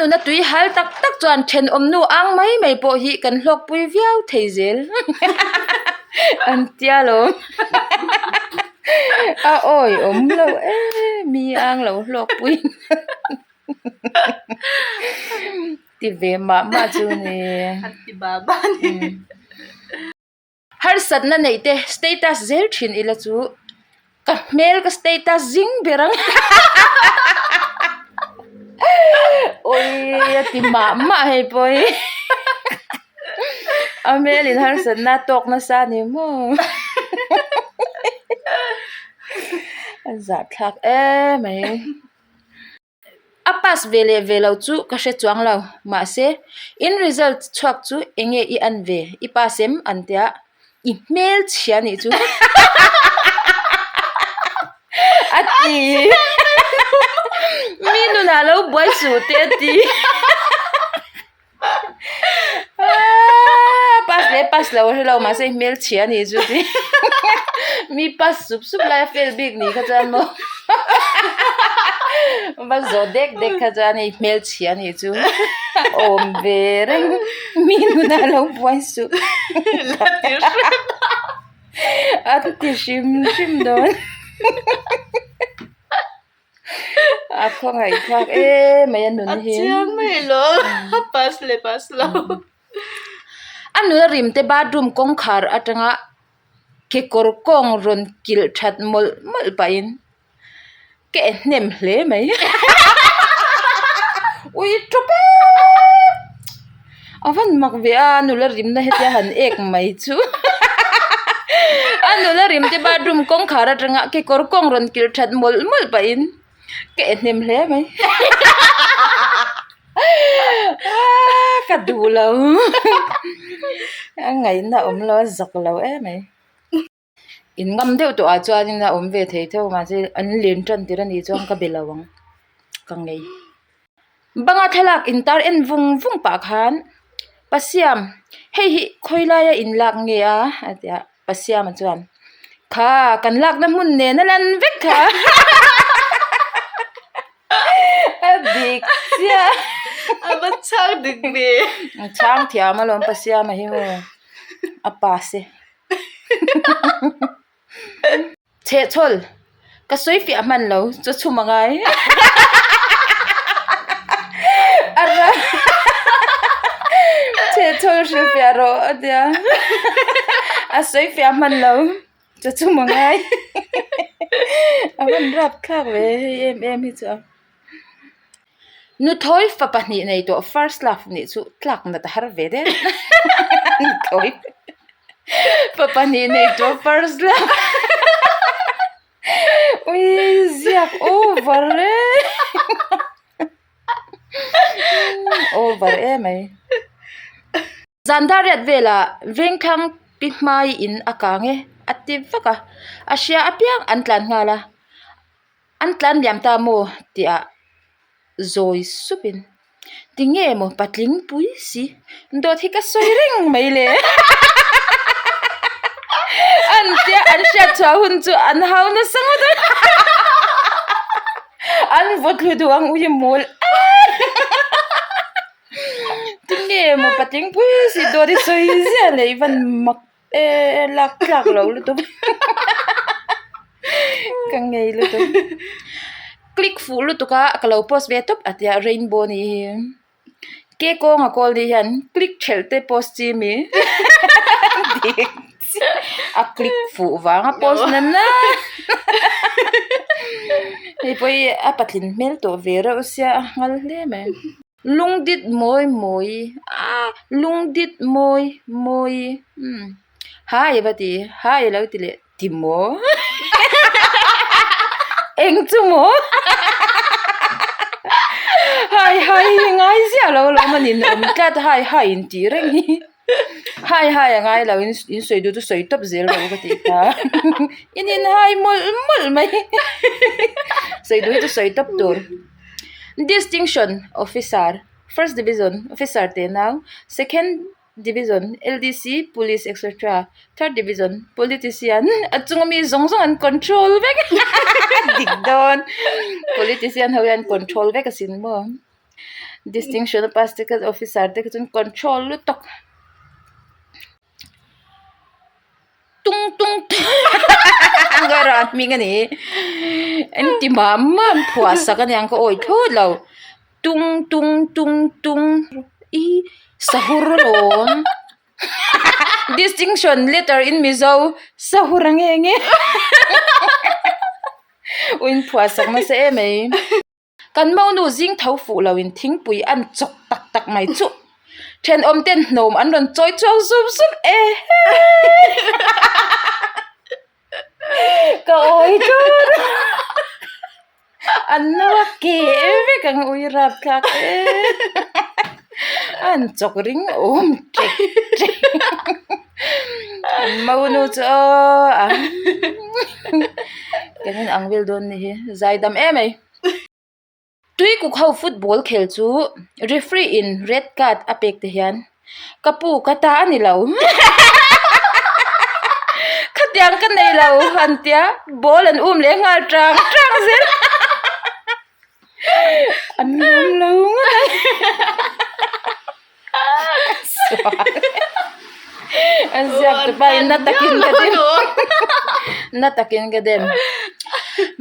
nuna tui hal tak tak chuan thenawmnu ang mai mai pawh hi kan hlawkpui viau thei zel an tia lo a awi awm lo em mi ang lo hlawkpui ti ve mah mah chu ni. Harsatna neih te status zel thin ila chu ka hmel ka status zing ber ang awii a ti mah mah hei pawh hi a hmel in harsatna a tawk nasa a ni maw a zahthlak emai. A pass ve leh ve lo chu ka hre chuang lo. Mahse, in result chhuak chu eng nge i an ve? I pass em? An ti a, I hmel chhia nih chu a ti. Mi nunah lo buai suh te a ti. Pass leh pass lo a hre lo mahse hmelchhia a nih chu tih mi pass sup sup lai a fail bik ni kha chuan maw va zawh dek dek kha chuan hei hmelchhia a nih chu awm ve reng mi nunah lo buai suh a ti hrim hrim dawn. A khawngaih thlak em mai a nun hi. A chiang mai lo a pass leh pass lo. A nula rim te bathroom kawngkhar atanga kekawr kawng rawn kilh that mawlh mawlh pahin ka e hnem hle mai. Ui tawp e! A van mak ve a, a nula rimna hetia han ek mai chu a nula rim te bathroom kawngkhar atanga kekawr kawng rawn kilh that mawlh mawlh pahin ka e hnem hle mai aaa ka duh lo a ngaihna awm lo a zak lo em mai. In ngam deuh tawh ah chuanin a awm ve thei tho mahse an len tan tir anih chuan ka be lo ang ka ngei. Banga thlalak intar en vung vung pah khan Pasiam hei hi khawi laia in lak nge a a ti a Pasiama chuan kha kan lakna hmun nen a lan vek kha a dik chiah a va chhang dik ve a chhang thiam alawm Pasiama hi maw a pass e. Chhehchhawl, ka sawi fiah hman lo, chaw chhum a ngai. A ra Chhehchhawl hrilh fiah rawh a tia. A sawi fiah hman lo, chaw chhum a ngai. A rawn rap thlak ve hei em em hi chu a. Nuthawi fa pahnih nei tawh first love nih chu tlak nat a har ve der Nuthawi fa pahnih nei tawh first love ui ziak over e over emai. Zan dar riat velah vengthlang pi hmai in a kang e a ti vak a, a hria apiang an tlan nghal a. An tlan liam ta maw tih ah zawi sup in tinge maw patling pui si dawt hi ka sawi reng mai le an tia an hriat chhuah hun chu an hau nasa ngawt a an vaw thlu duh ang ui mawl tinge maw patling pui si dawt hi sawi ziah leh i van mak. E lak tlak lo lutuk ka ngei lutuk click fuh lutuk a ka lo post ve tawp a tia rainbow ni hi ke kawnga kawl ni hian click thelh te post chi mi a click fuh vang a post na na hei pawh hi a patling hmel tawh ve reuh sia a nghal hle mai. Lungdit mawi mawi ah lungdit mawi mawi umm hai va ti hai a lo ti leh ti maw eng chu maw hai hai hi ngai ziah lo lawm a nin awm tlat hai hai in tih reng hi hai hai a ngai lo in in sawi duh chu sawi tawp zel rawh u ka tih kha in in hai mawlh mawlh mai sawi duh hi chu sawi tawp tur. Distinction Officer, First Division, Officer teh nau, Second Division, LDC, Police etc. Third Division, Politician, a chunga mi zawng zawng an control vek dik dawn, Politician ho hian control vek asin maw. Distinction a pass te kha officer te kha chuan control lutuk. Tung tung ka ran hming a ni an ti mah mah an phuah sak a niang ka awih thlawt lo tung tung tung tung ih sahur alawm distinction letter in mizo sahur ang nge nge u in phuah sak nasa em mai. Kan monu zing tho fuh loin thingpui an chawk tak tak mai chuh. Thenawm ten hnawm an rawn chawi chuang zup zup e he. Ka awi tut. An no a ke vek ang ui rap thlak e. An chawk ring awm ṭek ṭek. An monu chu aw a. Kan in ang vel dawn ni hi zaidam em mai. Tuikuk ho football khel chu referee in red card a pek te hian ka pu ka ta a ni lo khatiang ka nei lo an tia ball an um leh nghal tang tang zel an um lo ngawt a. An ziak tu pa in na takin ka dem na takin ka dem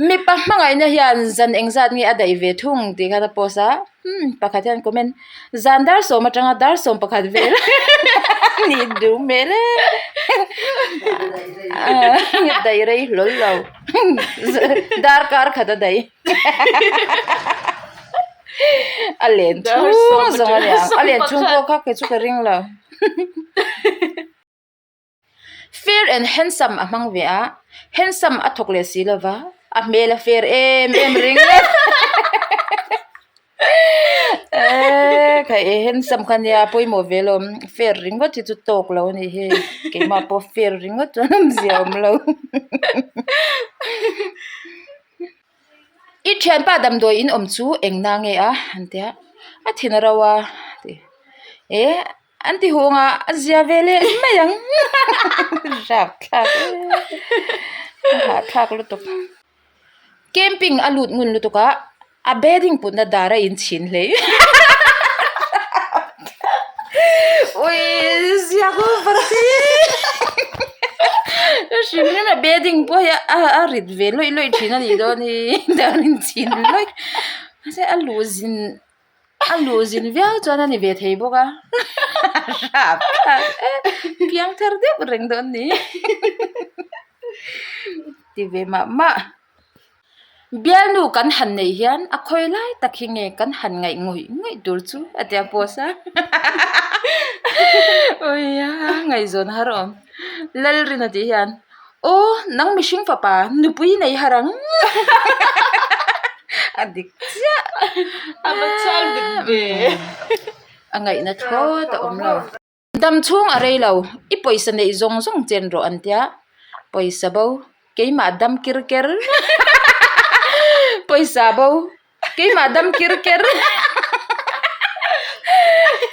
mipa hmangaihna hian zan engzat nge a daih ve thung tih khan a post a hmm pakhat hian comment zan dar sawm atanga dar sawm pakhat vel nih duh hmel e daih rei hlawl lo darkar khat a daih. A len chhung zawng a niang a len chhung pawh kha kei chu ka ring lo fair and handsome a hmang ve a handsome a thawk leh si lo va a hmel a fair em em ring e eee kha e handsome kha nia pawimawh ve alawm fair ringawt hi chu tawk lo a nih hi keimah pawh fair ringawt chuan awmzia a awm lo. I thianpa damdawi in awm chu eng na nge a an ti a a thin a ro a ti e an ti hung a a zia ve leh mai ang rap thlak e a hahthlak lutuk camping a lut ngun lutuk a a bedding putna dar a inchhin hle ui ziak over hi hrim hrim a bedding pawh hi a a rit ve lawih lawih thin a nih dawn hi dar inchhin lawih mahse a luh zin a luh zin viau chuan a ni ve thei bawk a rapthlak e piang thar deuh reng dawn ni ti ve mah mah. Bialnu kan han neih hian a khawi lai tak hi nge kan han ngaih ngawih ngawih tur chu a tia post a awia ngaihzawn har awm Lalrina tih hian aw nang mihring fapa nupui nei har ang a dik chiah a va chang dik ve a ngaihna thlawt a awm lo. Dam chhung a rei lo, i pawisa neih zawng zawng chen rawh an tia, pawisa bo, keimah dam kir ker pawisa bo, keimah dam kir ker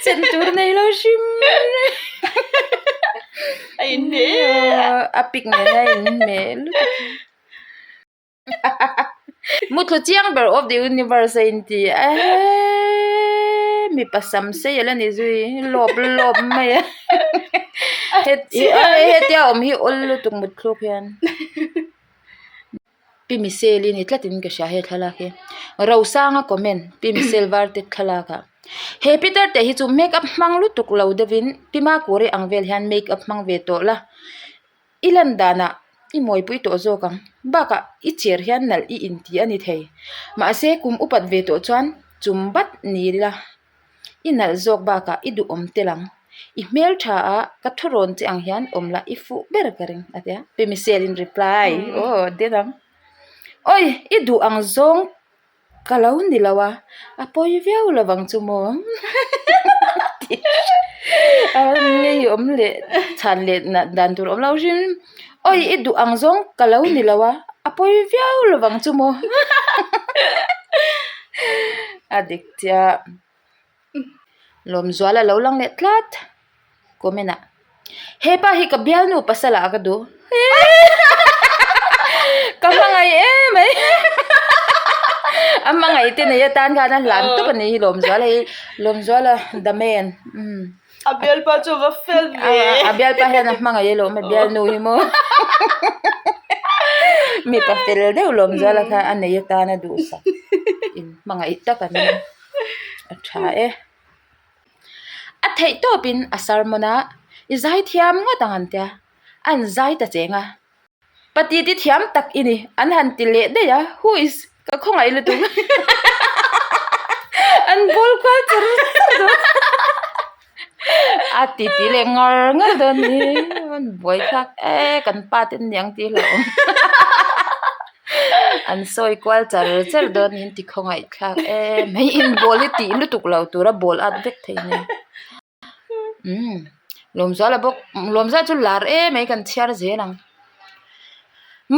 chen tur nei lo hrim a inhmeh a pic nen a inhmeh lutuk. Muthlu chiang ber of the universe a inti eeeee mipa sam sei ala ni zui lawp lawp mai a hetia awm hi awl lutuk mutthluk hian pi Michelle-i ni tlatin ka hria he thlalak hi Rosanga comment pi Michelle Varte thlalak ah he Peter te hi chu make up hmang lutuk lo deuhin pi Makuri ang vel hian make up hmang ve tawh la. I lan danah i mawipui tawh zawk ang. Bakah i cher hian nalh i inti a ni thei. Mahse kum upat ve tawh chuan chum bat ni la i nalh zawk bakah i duhawm tel ang. I hmel tha a ka thurawn che ang hian awm lah i fuh ber ka ring a ti a. Pi Michelle in reply aw den ang. Awi i duh ang zawng Ka lo ni lo a, a pawi viau lo vang chu maw ngei awm leh chhan leh dan tur awm lo hrim awi i duh ang zawng ka lo ni lo a, a pawi viau lo vang chu maw a dik chiah. Lawmzuala lo lang leh tlat comment ah hepa hi ka bialnu pasal ah ka duh ka hmangaih em mai a hmangaih. Hmangaih te nei atan khan a hlan tawp a ni hi Lawmzuala hi Lawmzuala the man umm. A bialpa chu a va fel ve. A bialpa hian a hmangaih alawm a bialnu hi maw. Mipa fel deuh Lawmzuala kha a nei atan a duhsak in hmangaih tak an ni a tha e. A theih tawpin a sermon a i zai thiam ngawt ang an tia a an zai ta cheng a. Pati ti thiam tak i ni, an han ti leh daih a, who is ka khawngaih lutuk an bawl kual char char dawn a ti ti leh ngar ngar dawn ni an buai thlak e kan pa te an niang tih hlauhawm an sawi kual char char dawn niin ti khawngaih thlak e mai inbawl hi tih lutuk lo tura bawl at vek thei nia. Umm Lawmzuala bawk Lawmzuala chu lar em mai kan chhiar zel ang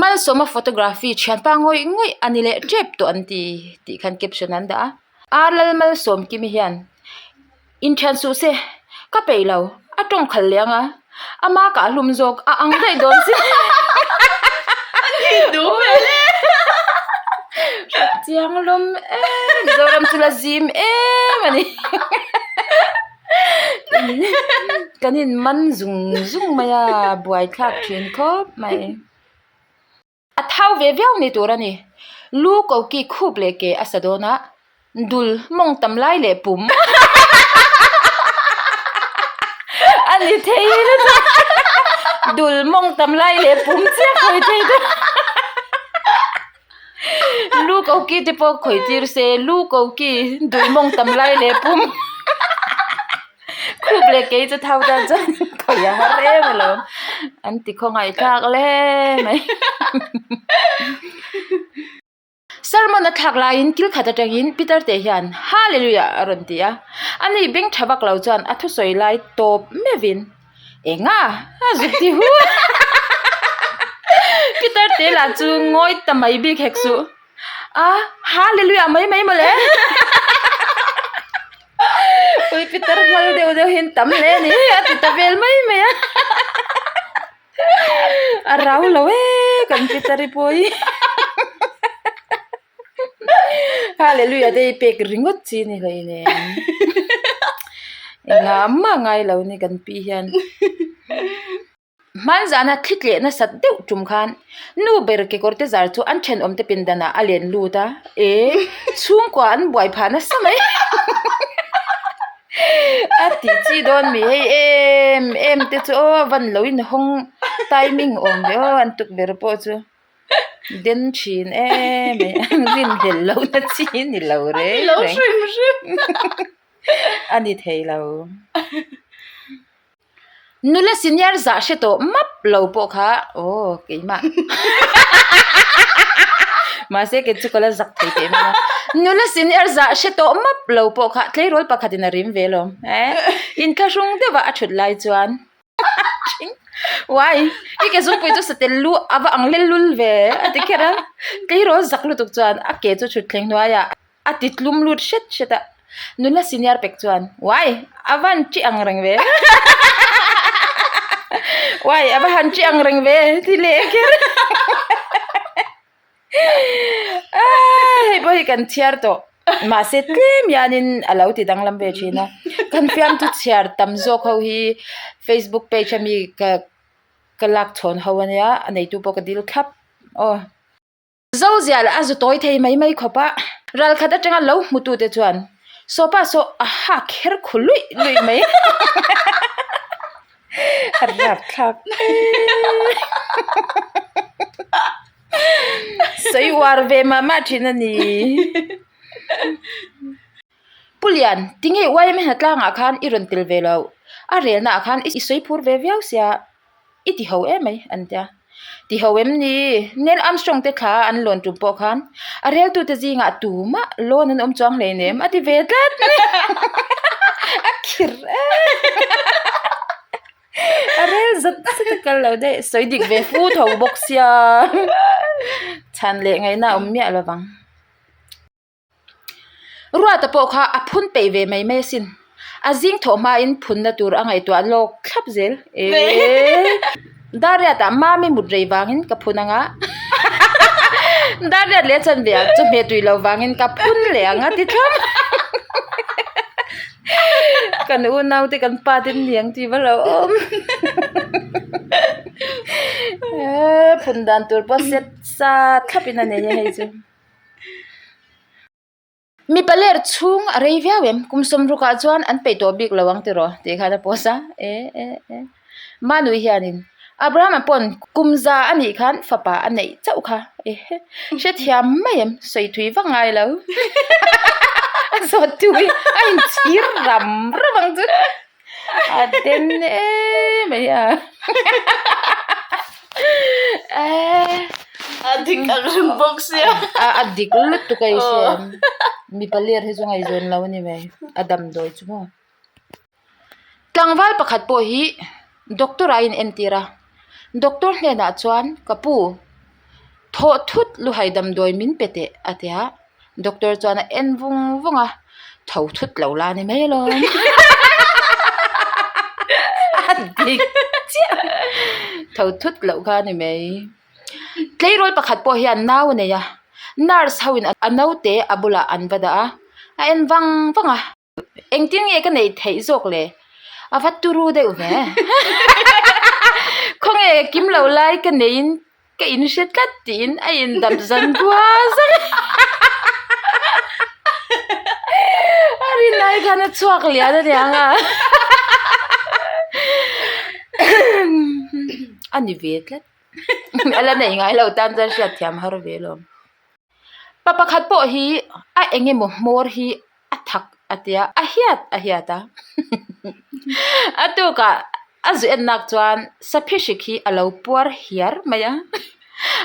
Malsawma photography thianpa ngawih ngawih a ni leh tep tawh an ti tih khan caption an dah a ar Lalmalsawmkimi hian inthian suh se ka peih lo a tawng khal leh ang a ama kah hlum zawk a ang daih dawn si Chiang lawm em Mizoram chu la zim em a ni kan in man zung zung mai a buai thlak thin khawp mai a thau ve viau ni tur a ni lu koki khup leh ke a sa dawn a dul mawng tam lai leh pum a ni thei lutuk dul mawng tam lai leh pum chiah khawi thei dawn. Lu koki te pawh khawih tir se lu koki dul mawng tam lai leh pum khup leh kei chu thau tan chuan khawih a har em alawm an ti khawngaih thlak hle mai. Sermon a thlak laiin kil khat atangin Peter te hian Hallelujah a rawn ti a ani beng tha vak lo chuan a thusawi lai tawp meuhin Enga? A zuk ti hu a. Peter te lah chu ngawi ta mai bik hek suh. A, Hallelujah mai mai mawle. Ui Peter hmal deuh deuh hian tam hle a ni a ti ta vel mai mai a. A rau lo e kan Peter i pawh hi. Hallelujah te hi pek ringawt chi ni hlei nen engah mah ngai lo ni kan pi hian hmanzana thli tleh nasat deuh tum khan nu ber kekawr te zar chu an thenawm te pindanah a len lut a e chhungkua an buai phah nasa mai a tih chi dawn mi hei em em te chu aw van lo inhawng timing awm ve aw an tukverh pawh chu. Den thin em mai a rinhlelh loh na chi ni lo reng reng a ni thei lo. Nula senior zah hre tawh map lo pawh kha aw keimah mahse kei chu ka la zak thei teh mai a nula senior zah hre tawh map lo pawh kha tleirawl pakhatin a rim ve alawm eh inthlahrung deuhah a thut lai chuan. Uai i ke zungpui chu satel lu a va ang lel lul ve a ti kher a tleirawl zak lutuk chuan a ke chu thut thleng hnuaiah a ti tlum lut hret hret a nula senior pek chuan uai a va han chi ang reng ve uai a va han chi ang reng ve ti leh kher Hei pawh hi kan chhiar tawh mahse tlem hianin a lo ti danglam ve thin a kan fiamthu chhiar tam zawk ho hi facebook page ami ka ka lak chhawn ho ania a neitu pawh ka dil thlap aw. Zozial a zu tawi thei mai mai khawp a ral khat atanga lo hmu tu te chuan sawpa saw a ha kher khu luih luih mai. A rapthlak Sawi uar ve mah mah thin a ni. Pu Lian, tinge YMA hnatlangah khan i rawn tel ve loh? A relnaah khan i sawi phur ve viau sia, i ti ho em mai an tia. Ti ho em ni? Neil Armstrong te thla an lawn tum pawh khan a reltute zingah tumah lawn an awm chuang hleinem a ti ve tlat mai. A khirh em. A rel zat zat a kal lo daih sawi dik ve fu tho bawk sia chhan leh ngaihna a awm miah lo vang. Ruata pawh kha a phun peih ve mai mai asin. A zing thawh hmain phunna tur a ngaihtuah lawk thlap zel. Eee Dariatah mami mut rei vangin ka phun anga. Dar riat leh a chanve ah chawhmeh tui lo vangin ka phun leh ang a ti thlap. Kan unau te kan pa te niang tih va lo awm. Phun dan tur pawh set sa thlap in a nei a hei chu. Mipa ler chhung a rei viau em? Kum sawmruk ah chuan an peih tawh bik lo ang tiraw tih khan a post a e e e Manui hianin Abraham-a pawn kum za a nih khan fapa a neih chauh kha e he hrethiam mai em sawi thui vak ngai lo a zawt tu hi a inchhir ram ram ang chu a den em mai a A dik ang reng bawk sia. A dik lutuk a i hria em? Mipa ler hi chu ngaihzawn lo a ni mai a damdawi chu maw. Tlangval pakhat pawh hi doctor ah a inentir a doctor hnenah chuan ka pu thawh thut luhai damdawi min pe teh a ti a doctor chuan a en vung vung a tho thut lo la ni mai alawm a dik chiah tho thut loh kha a ni mai tleirawl pakhat pawh hian nau a nei a nurse ho in a naute a bulah an va dah a a en vang vang a. Engtin nge ka neih theih zawk le? A va turu deuh ve. Khawnge kim lo lai ka neiin ka inhre tlat tiin a indap zan kual zan a. A rinai khan a chhuak lian a niang a. A ni ve tlat. A la neih ngai lo tan chuan hriatthiam har ve alawm. Pa pakhat pawh hi a eng emaw hmawr hi a thak a tia a hiat a hiat a a tukah a zu en nak chuan saphi hrik hi a lo puar hiar mai a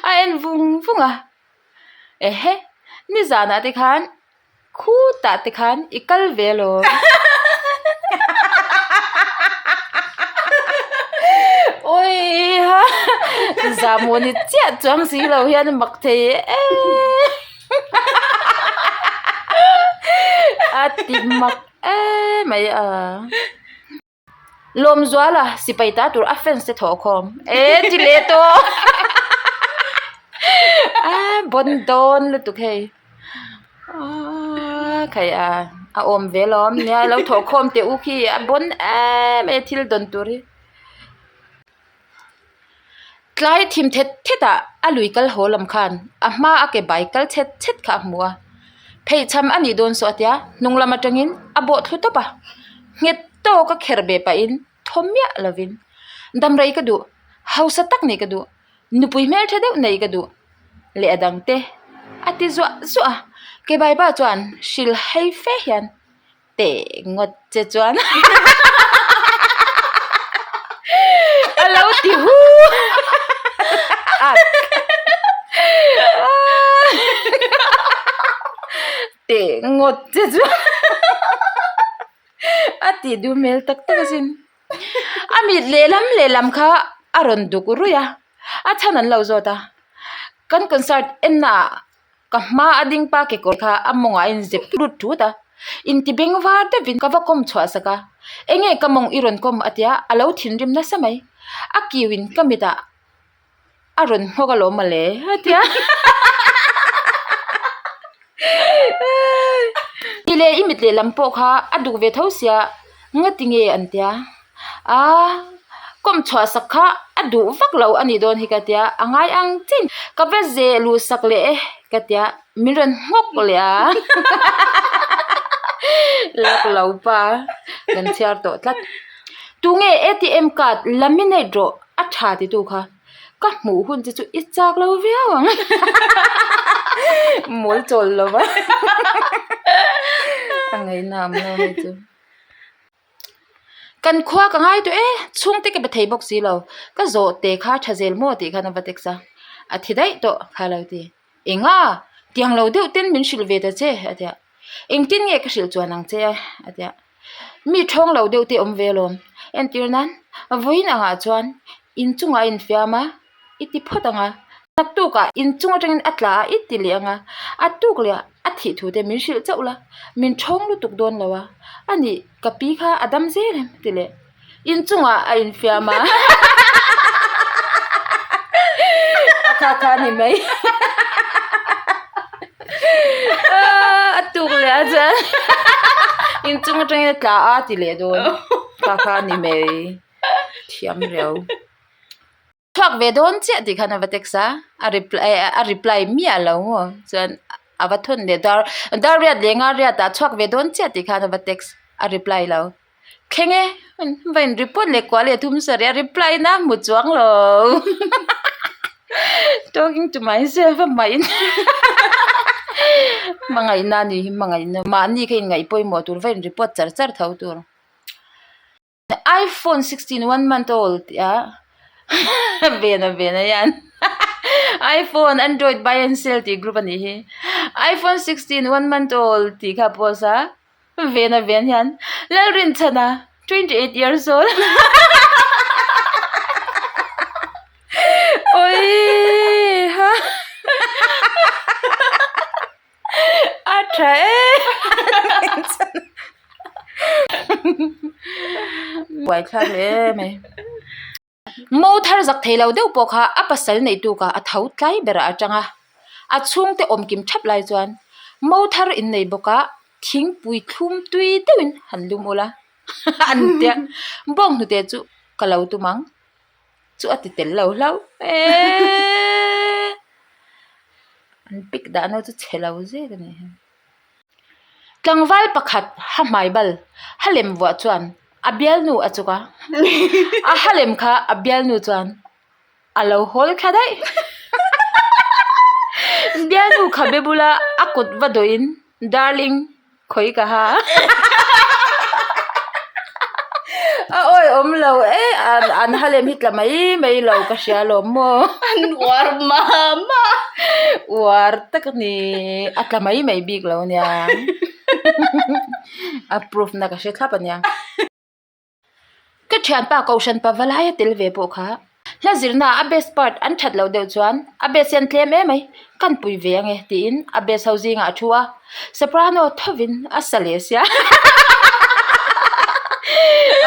a en vung vung a ehe nizanah te khan khutah te khan i kal ve alawm awiha zahmawh ni chiah chuang si lo hian a mak thei em a ti mak em mai a. Lawmzuala sipai ta tur a fans te thawh khawm e ti leh tawh a bawn dawn lutuk hei aaa khai a a awm ve alawm nia lo thawh khawm teh u khi a bawn em em thil dawn tur hi. Tlai thim thet thet ah a lui kal haw lam khan a hma a ke bai kal chhet chhet kha a hmu a pheichham a nih dawn saw a tia hnung lam atangin a bawh thlu tawp a nghet tawk a kher ve pahin thaw miah lovin damrei ka duh hausa tak nih ka duh nupui hmeltha deuh neih ka duh leh a dang te a ti zuah zuah a ke bai pa chuan hrilh hei fe hian. Teh ngawt che chuan a lo ti hu a teh ngawt che chuan a tih duh hmel tak tak asin a mit lehlam lehlam kha a rawn duk ruih a a chhan an lo zawt a kan concert enna ah. Ka hma a ding pa kekawr kha a mawngah a inzep lut thut a, inti beng var deuhin ka va kawm chhuah sak a, enge ka mawng i rawn kawm a tia a lo thinrim nasa mai, a kiuin ka mitah a rawn nghawk alawm mawle a tia ti leh i mit lehlam pawh kha a duk ve tho sia ngati nge an tia. Aaa kawm chhuah sak kha a duh vak lo a nih dawn hi ka tia a ngai ang chin ka va zeh luh sak leh e ka tia min rawn nghawk leh a lak lo pa kan chhiar tawh tlat tunge A_T_M card laminate rawh a tha ti tu kha ka hmuh hun che chu i chak lo viau ang mawl chawl lo va a ngaihna awm lo hei chu. Kan khua ka ngai tawh e, chhungte ka be thei bawk si lo, ka zawh te kha tha zel maw tih khan a va text a, a thi daih tawh kha lo ti, enga tiang lo deuh ten min hrilh ve ta che a ti a, engtin nge ka hrilh chuan ang che a ti a, mi thawng lo deuh te awm ve alawm, entir nan vawiin angah chuan inchungah a infiam a. I ti phawt ang a, naktukah inchung atangin a tla a i ti leh ang a, a tuk leh a a thih thu te min hrilh chauh la, min thawng lutuk dawn lo a, a nih ka pi kha a dam zel em ti leh inchungah a infiam a a kha kha a ni mai. A tuk leh a chuan inchung atangin a tla a ti leh dawn kha kha a ni mai thiam riau. Chhuak ve dawn chiah tih khan a va text a, a reply a reply miah lo maw chuan a va thawn leh dar dar riat leh nga riat ah chhuak ve dawn chiah tih khan a va text a reply lo thleng e va in report leh kuah leh thum sarih a reply na hmu chuang lo talking to myself a hmai in hmangaihna a ni hi hmangaihna mahni kha inngaih pawimawh tur va in report char char tho tur. Iphone 16 one month old tih a vena vena hian iphone android buy and sell tih group a nih hi iphone 16 one month old tih kha post a vena ven hian Lalrinchhana 28 years old awii ha A tha em buaithlak hle mai mo thar zak thei lo deuh pawh kha a pasal neih tuk ah a tho tlai ber ah atang a a chhungte awm kim thap lai chuan mo thar in nei bawk a thingpui thlum tui deuh in han lum ula an tia bawng hnute chu ka lo tum ang. Chu a ti tel lo hlauh eeeee an pic dah na chu chhe lo zet a nih hi tlangval pakhat ha hmai bal ha lem vuah chuan a bialnu a chuk a a ha lem kha a bialnu chuan a lo hawl thla daih bialnu khabe bula a kut va dawhin darling. Khawi ka ha a awi awm lo e an ha lem hi tla mai mai lo ka hria lawm maw an uar mah mah uar tak a ni a tla mai mai bik lo nia a proof na ka hre thlap a nia. Ka thianpa Kohhran pa valai a tel ve pawh kha hla zirna a best part an that loh deuh chuan a best hian tlem em mai kan pui ve ange tiin a best ho zingah a thu a soprano thovin a sa leh sia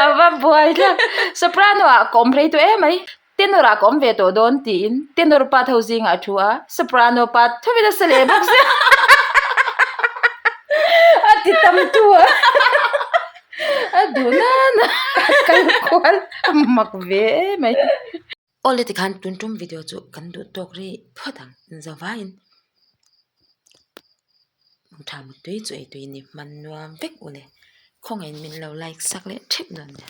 a va buai thlak soprano ah ka awm rei tawh em mai. Tenor ah ka awm ve tawh dawn tiin tenor pa tho zingah a thu a, soprano pa thovin a sa leh bawk sia a ti tam tu a a duh nana a kal kual a mak ve em mai. Awle tikhan tun tum video chu kan duh tawk rih phawt ang zavaiin tha mutui chu ei tui ni hman nuam vek ule khawngaihin min lo like sak leh theuh dawn nia.